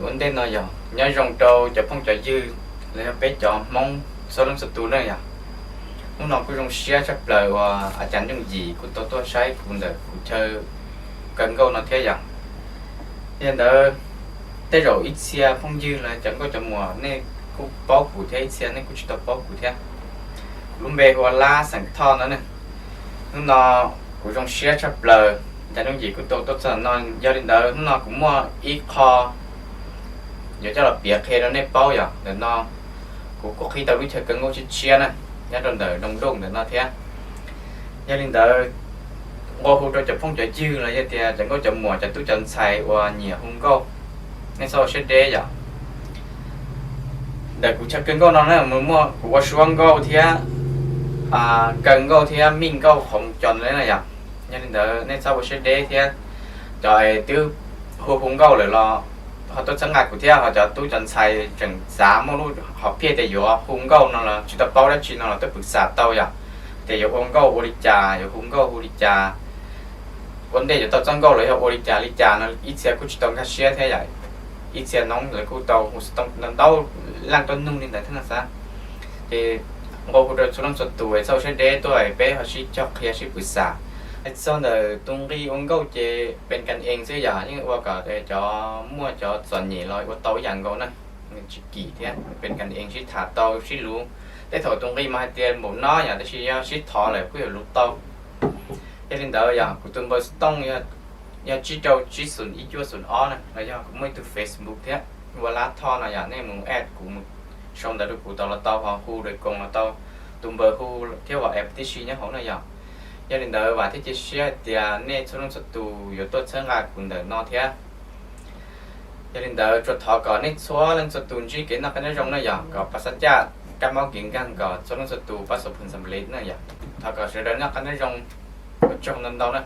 Ua ntej no yog nyob zoo rau cov phooj cov ywg los yog peb cov Hmoob txhua leej txhua tus na yog. Hnub no kuj zoo siab tshaj plaws uas a cas Nyooj Yim kuj tau tuaj saib kuv ntawm kuv chaw kaw nkauj no thiab yog. Yog li ntawd tej zaum ib txhia phooj ywg los cov nkauj cov muam nej kuj paub kuv thiab, ib txhia nej kuj tsis tau paub kuv thiab. Kuv lub npe hu ua Lab xeem Thoj no ne. Hnub no kuv zoo siab tshaj plaws, cas Nyooj Yim kuj tau tuaj txog no. Yog li ntawd hnub no kuv muaj ib qho yuav coj los piav qhia rau nej paub yog ntawm no. Kuv kuj qhib tau lub chaw kaw nkauj tshiab tshiab na, nyob rau ntawm Doo Doo ntawm no thiab. Yog li ntawd nqua hu rau cov phooj cov ywg los yog tias cov nkauj cov muam cov tub cov ntxhais uas nyiam hu nkauj, nej txhob ua siab deb yom. Ntawm kuv chaw kaw nkauj no na, kuv ua suab nkauj thiab kaw nkauj thiab mij nkauj qhov cos na yom. Yog li ntawd nej txhob ua siab deb thiab, cov twb hu hu nkauj lawm los ho tuaj txhawb nqa kuv thiab, ho cov tub cov ntxhais tseem xav muaj lub hom phiaj tias yuav hu nkauj no los tsis tau paub dab tsi no los tuaj pwv xam tau yom, tias yuav ua nkauj ua li cas, yuav hu nkauj hu li cas, ua ntej yuav tau txoj nkauj los yog ua li cas li cas no ib txhia kuj tsis tau nkag siab thiab yom. Ib txhia noob lawv kuj tau hu xov tooj ntau ntau, leej tuaj nug li ntawd thiab no xav. Ces nqua hu rau txhua leej txhua tus txhob ua siab deb tuaj peb ho sib cog qhia sib pwv xam. Txog ntawm tus nqi ua nkauj ces pes kas ees xwb yom, yeej ua kom cov muaj cov txom nyem los ua tau ib yam nkaus na, tsis kim thiab, pes kas ees sib tham tau sib luv. Tej thaum tus nqi mas hais tias npaum no yom, tab sis yog sib thov lawm kuj yuav luv tau. Yog li ntawd yog kuv tus npawb xov tooj yog tsib rau tsib xoom ib cuaj xoom ob na, los yog kuv muaj ib tug Facebook thiab, ua Lab Thoj no yom, nej mus add kuv, sau ntawv rau kuv tau los tau, ho hu rau koom los tau, tus npawb hu thiab WhatsApp tib si nyob hauv na yom. Yog li ntawd vam thiab cia siab hais tias nej txhua leej txhua tus yuav tuaj txhawb nqa kuv ntawm no thiab. Yog li ntawd tsuas thov kom nej txhua leej txhua tus ntsib kev noj qab nyob zoo na yom, kom pas xav caj kab mob kev nkeeg, kom txhua leej txhua tus pab xov phoos xam le na yom. Thov kom sawv daws noj qab nyob zoo, ua tsaug ntau ntau na.